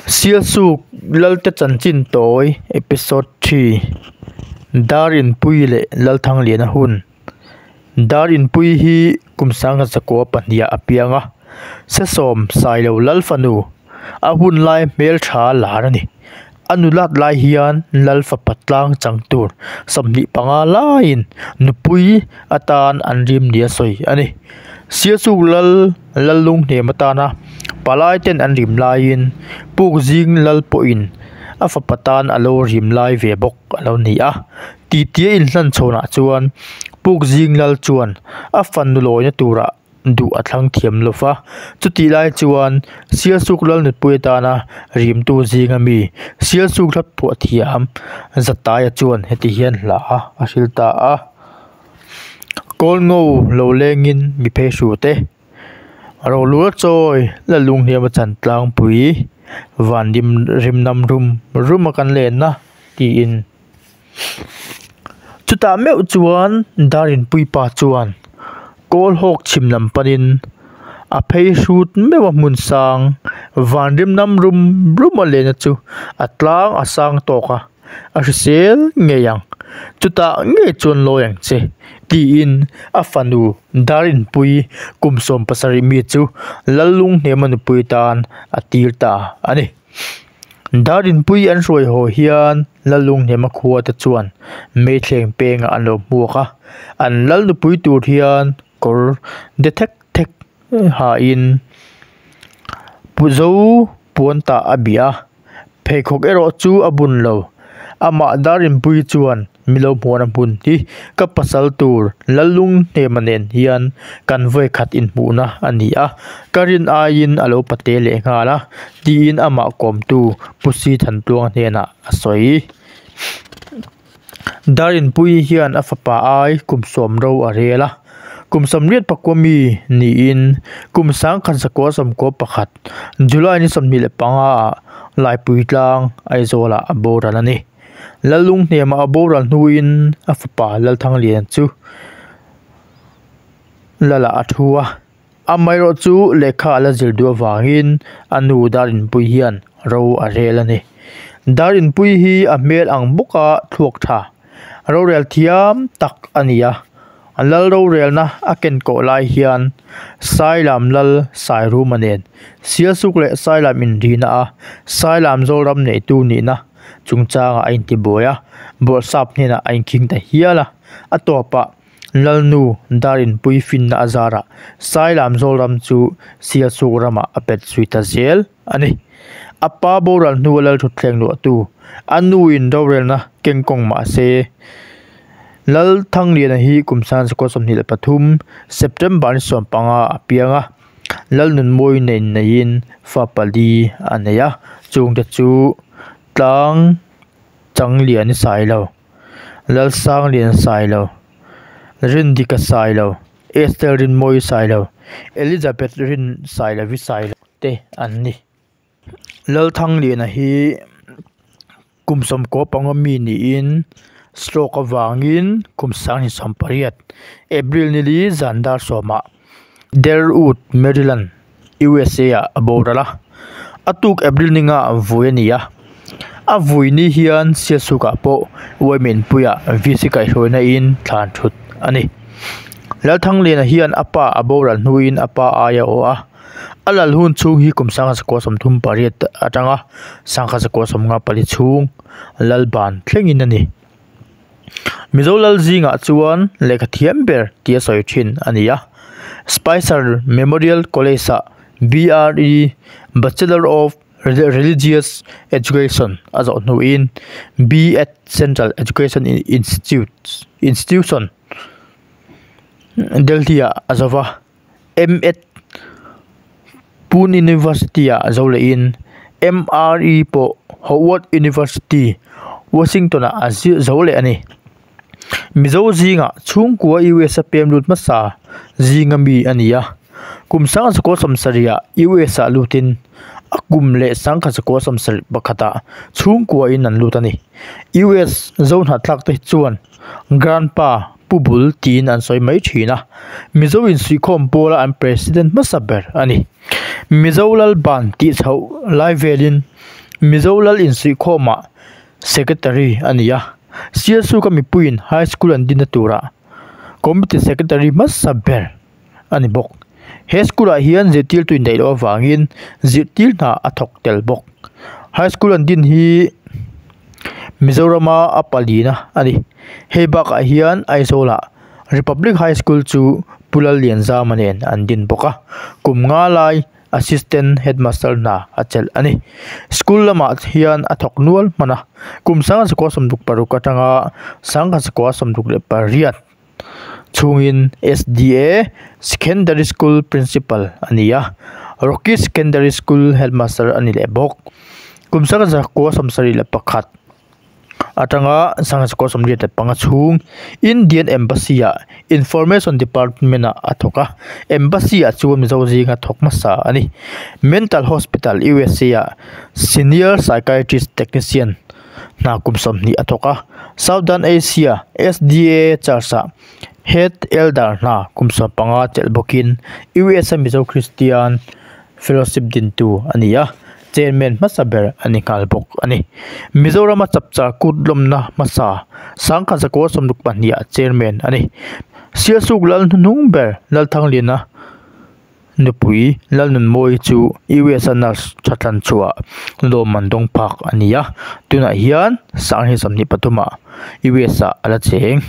Sialsuk Lalte Chanchin Tawi Episode 3 Dar Inpui leh Lalthangliana hun Dar Inpui hi kum 1902 ah a piang a, Sesawm Sailo Lal fanu a hun lai hmeltha lar a ni. A nulat lai hian Lal fapa tlang chang tur 25 laiin nupui atan an rim nia sawi a ni. Sialsuk Lal Lallunghnem atana palai ten an rim laiin Pukzing Lal pawhin a fapa tan a lo rim lai ve bawk a lo ni a. Tihtia inhlan chhawnah chuan Pukzing Lal chuan a fanu lawina turah duh a thlang thiam lo va, chutih lai chuan Sialsuk Lal nupui atana rimtu zinga mi Sialsuk hla phuah thiam Zataia chuan heti hian hla a hril ta a. Kawlngo lo lengin mi phei hru te, Rohlua chawi la lunghniam a chan tlangpui, Van rim rim nam rum rum a kan lenna tiin. Chutah meuh chuan Darinpui pa chuan Kawlhawk chhim lam panin a phei hrut meuh a hmun sang, Van rim nam rum rum a lenna chu a tlang a sang tawk a. A hrisel ngei ang, chutah ngei chuan lawi ang che, tiin a fanu Darinpui kum 17 mi chu Lallunghnema nupui tan a tir ta a ni. Darinpui an hruai haw hian Lallunghnema khua te chuan Meithleng pengah an lo hmuak a, an lal nupui tur hian kawr de thek thek hain Puzo puan tah a bih a. Pheikhawk erawh chu a bun lo. Amah Darinpui chuan milo hmuhna hmun hi ka pasal tur Lallung hnema nen hian kan vawikhat inhmuhna a ni a, ka rin aiin a lo pate leh nghal a, tiin amah kawmtu Pu Sithantuanga hnenah a sawi. Darinpui hian a fapa ai kum sawm ro a rel a, kum 84 mi niin kum 1991 July ni 25 ah Laipui tlang Aizawlah a boral a ni. Lallunghniamah a boral hnuin a fapa Lalthanglian chu Lalah a thu a. Amaherawh chu lehkha a la zir duh avangin a nu Darinpui hian ro a rel a ni. Darinpui hi a hmel ang bawka thluak tha, rorel thiam tak a ni a. A lal rorelna a ken kawh lai hian Sailam lal Sairuma nen Sialsuk leh Sailam inrina a Sailam Zoram neitu nihna chungchangah a intibuai a, Bawrhsap hnenah a inkhing ta hial a. A tawpah Lalnu Darinpui finna a zarah Sailam Zawlram chu Sialsuk ramah a pet zui ta zel a ni. A pa boral hnua Lalthutthleng luahtu a nuin rorelna keng kawng mah se, Lalthangliana hi kum 2023 September ni 15 a piang a, Lalnunmawi nen neiin fa pali a nei a, chungte chu Tlang Changliani Sailo. Lalsanglian Sailo, Rindika Sailo, Esther Rinmawi Sailo, Elizabeth Rin Sailovi Sailo te an ni. Lalthangliana hi kum 95 mi niin stroke avangin kum 2008 April ni li zan dar sawmah Derwood, Maryland, USA ah a boral a, a tuk April ni nga vui a ni a, a vui ni hian Sialsuk ah pawh Uaimenpuia VC kaihhruaina in thlan thut a ni. Lalthangliana hian a pa a boral hnuin a pa ai a awh a, a lal hun chhung hi kum 1938 atanga 1954 chhung Lalban thlengin a ni. Mizo lal zingah chuan lehkha thiam ber tih a sawi thin a ni a, Spicer Memorial College ah BRE Bachelor of Religious Education a zawh hnuin B Ed Central Education Institute Institution Delhi ah a zo va. M Ed Pune University ah zo lehin M R E pawh Howard University Washington ah a zo leh a ni. Mizo zingah chhungkua U S a pem lut hmasa zinga mi a ni a, kum 1970 ah U S ah lutin. A kum leh 1971 ah chhungkua in an lut a ni. US Zohnahthlak te chuan Grandpa Pu Bul tiin an sawi mai thin a, Mizo insuihkhawm pawla an President hmasa ber a ni. Mizo Lal ban tih chhoh lai velin Mizo Lal insuihkhawmah Secretary a ni a, Sialsuka mipuiin High School an dinna turah Committee Secretary hmasa ber a ni bawk. He school ah hian zirtirtu indaih loh avangin zirtir hna a thawk tel bawk. High school an din hi Mizorama a palina a ni. Hei bakah hian Aizawl ah Republic High School chu Pu Lallianzama nen an din bawk a, kum nga lai Assistant Headmaster hna a chelh a ni. School lamah hian a thawk nual hman a, kum 1966 atanga 1968 chhungin SDA Secondary School Principal a ni a, Rocky Secondary School Headmaster a ni leh bawk. Kum 1971 atanga 1985 chhung Indian Embassy ah Information Department ah a thawk a, Embassy ah chuan Mizo zinga thawk hmasa a ni. Mental Hospital USA ah Senior Psychiatrist Technician hna kum 20 a thawk a, Southern Asia SDA Church ah Head Elder hna kum 15 chelh bawkin USA Mizo Christian Fellowship dintu a ni a, Chairman hmasa ber a ni nghal bawk a ni. Mizorama chapchar kut lawmna hmasa 1962 ah Chairman a ni. Sialsuk lal hnuhnung ber Lalthangliana nupui Lalnunmawii chu US a nurse thatlan chhuah lawmman dawng phak a ni a, tunah hian 2023 ah US ah a la cheng.